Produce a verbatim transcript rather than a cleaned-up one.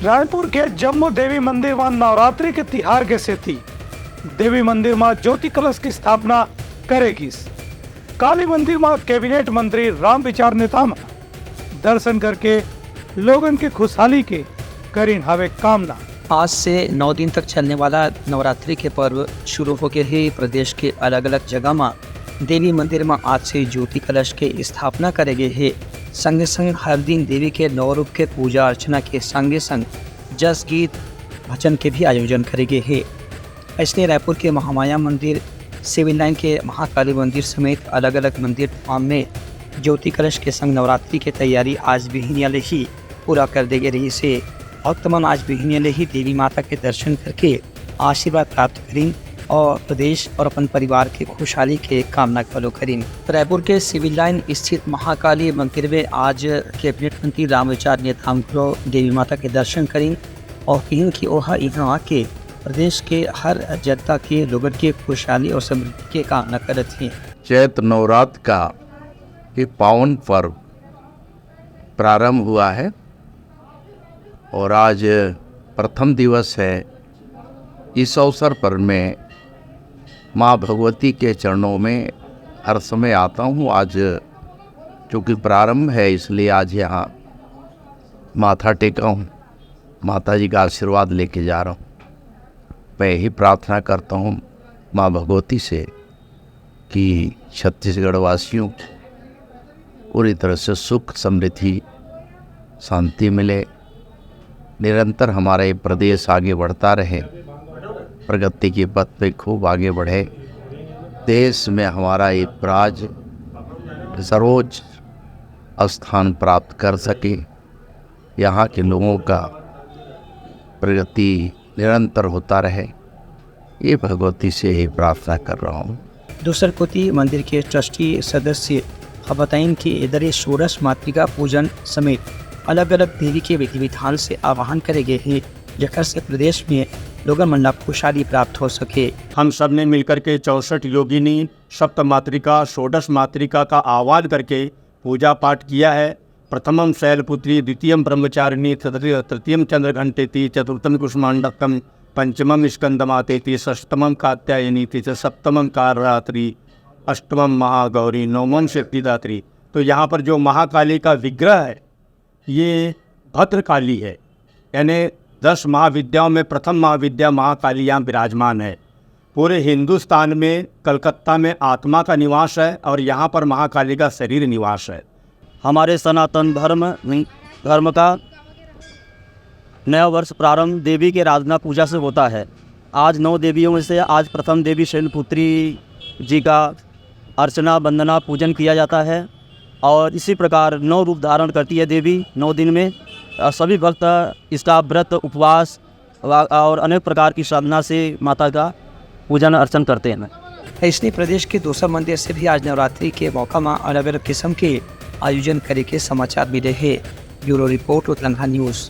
रायपुर के जम्मो देवी मंदिर म नवरात्रि के तिहार के सेती देवी मंदिर म ज्योति कलश की स्थापना करे गिस। काली मंदिर म कैबिनेट मंत्री रामविचार नेताम ह दर्शन करके लोगन के खुशहाली के करिन हावे कामना। आज से नौ दिन तक चलने वाला नवरात्रि के पर्व शुरू हो गए हे। प्रदेश के अलग-अलग जगह म देवी मंदिर म आज से ज्योति कलश के स्थापना करे गे हे। संगे संग हर दिन देवी के नौ रूप के पूजा अर्चना के संगे संग जस गीत भजन के भी आयोजन करे गे हे। अइसने रायपुर के महामाया मंदिर, सिविल लाइन के महाकाली मंदिर समेत अलग-अलग मंदिर धाम में ज्योति कलश के संग नवरात्रि के तैयारी आज बिहिनिया ले ही पूरा कर दे गे रहिस हे। भक्त मन आज बिहिनिया ले ही देवी माता के दर्शन करके आशीर्वाद प्राप्त करिन और प्रदेश और अपन परिवार के खुशहाली के कामना घलो करिन। रायपुर के सिविल लाइन स्थित महाकाली मंदिर में आज कैबिनेट मंत्री रामविचार नेताम घलो देवी माता के दर्शन करिन और कहिन कि ओह इहां आके प्रदेश के हर जनता के लोगन के खुशहाली और समृद्धि के कामना करत हे। चैत्र नवरात्र का ये पावन पर्व प्रारंभ हुआ है और आज प्रथम दिवस है। इस अवसर पर मैं माँ भगवती के चरणों में हर समय आता हूँ। आज चूँकि प्रारंभ है, इसलिए आज यहाँ माथा टेका हूँ, माता जी का आशीर्वाद लेके जा रहा हूँ। मैं यही प्रार्थना करता हूँ माँ भगवती से कि छत्तीसगढ़ वासियों को पूरी तरह से सुख, समृद्धि, शांति मिले। निरंतर हमारा ये प्रदेश आगे बढ़ता रहे, प्रगति के पथ पे खूब आगे बढ़े। देश में हमारा ये राज्य सर्वोच्च स्थान प्राप्त कर सके, यहाँ के लोगों का प्रगति निरंतर होता रहे, ये भगवती से ही प्रार्थना कर रहा हूँ। दूसर कोति मंदिर के ट्रस्टी सदस्य ह बताइन कि ए दरी षोडश मातृका पूजन समेत अलग-अलग देवी के विधि-विधान से आवाहन करे गे हे, जेकर से प्रदेश में लोगन मन ला खुशहाली प्राप्त हो सके। हम सब ने मिलकर के चौसठ योगिनी, सप्त मातृका, षोडश मातृका का आह्वान करके पूजा पाठ किया है। प्रथमम शैलपुत्री, द्वितीयम ब्रह्मचारिणी, तृतीय-, तृतीयम चंद्रघंटेति, चतुर्थम कुष्मांडकम, पंचमम स्कंदमातेति, षष्ठमम कात्यायनीति च, सप्तमम कालरात्रि, अष्टमम महागौरी, नवमम सिद्धिदात्री। तो यहाँ पर जो महाकाली का विग्रह है, ये भद्रकाली है, यानी दस महाविद्याओं में प्रथम महाविद्या महाकाली यहाँ विराजमान है। पूरे हिंदुस्तान में कलकत्ता में आत्मा का निवास है और यहाँ पर महाकाली का शरीर निवास है। हमारे सनातन धर्म, धर्म का नया वर्ष प्रारंभ देवी के आराधना पूजा से होता है। आज नौ देवियों में से आज प्रथम देवी शैलपुत्री जी का अर्चना, वंदना, पूजन किया जाता है और इसी प्रकार नौ रूप धारण करती है देवी नौ दिन में। और सभी भक्त इसका व्रत, उपवास वा-, और अनेक प्रकार की साधना से माता का पूजन अर्चन करते हैं। अइसने प्रदेश के दूसर मंदिर से भी आज नवरात्रि के मौका म अलग-अलग किस्म के आयोजन करे के समाचार मिले हे। Bureau report, Utlangha news.